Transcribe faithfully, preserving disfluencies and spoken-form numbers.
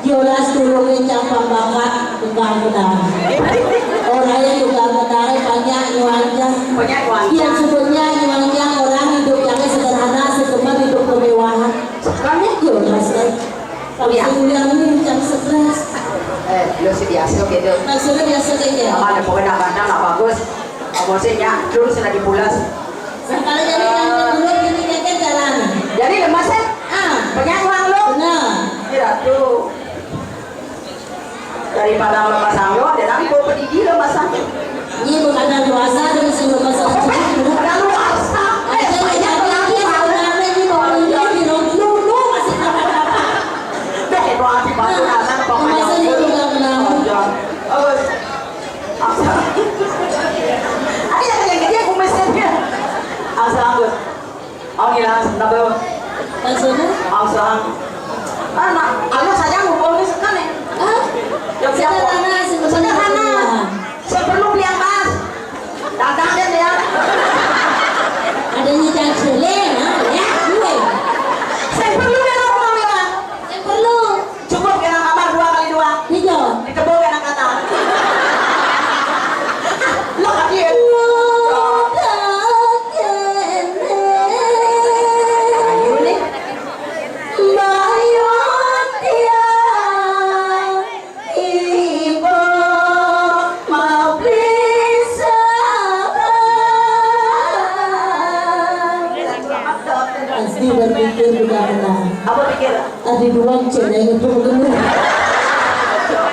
Yolas tulungnya cang pambaka tukang gedang. Orang yang tukang gedang banyak nyuanjang. Banyak nyuanjang. Yang sebutnya nyuanjang orang hidup yang sederhana, seteman hidup kemewahan. Banyak yolas kan. Iya. Yang ini cang sebelas. Eh, lu sih biasa gitu. Maksudnya biasa aja. Mana pokoknya kadang nggak bagus. Maksudnya dulu sudah dipulas. Sekali jadi yang dulu ini kan jalan. Jadi lemas ya? Ah, banyak uang lu. Benar. Iya tuh. Daripada lemas anggo, ada nang bawa pedidi lemas anggo. Ini bukan ada luasa, ada mesin lemas anggo. Ada luasa. Eh, banyak lagi sebenarnya ini mau ini di lu masih apa-apa. Dah, itu hati batu datang, pokoknya. Masa dia udah kenal? Jangan. Oh. Ada yang gede, aku mesinnya. Asal aku. Oh, gila, sebentar dulu. Maksudnya? Awas, ah. Ah, nah, ayo saja ngumpul nih, sekarang nih. Ah? Yang siap. Sederhana, sederhana. Sederhana. Saya perlu beli emas. Datang deh, ya. Adanya cang suling, ah, ya, gue. Saya perlu ya, rumah mewah. Saya perlu. Cukup kena kamar dua kali dua. Tiga. Dikebul kena kata. Lo kaki ya? Ayo nih. Pasti berpikir juga benar. Apa pikir? Tadi doang cewek itu bener.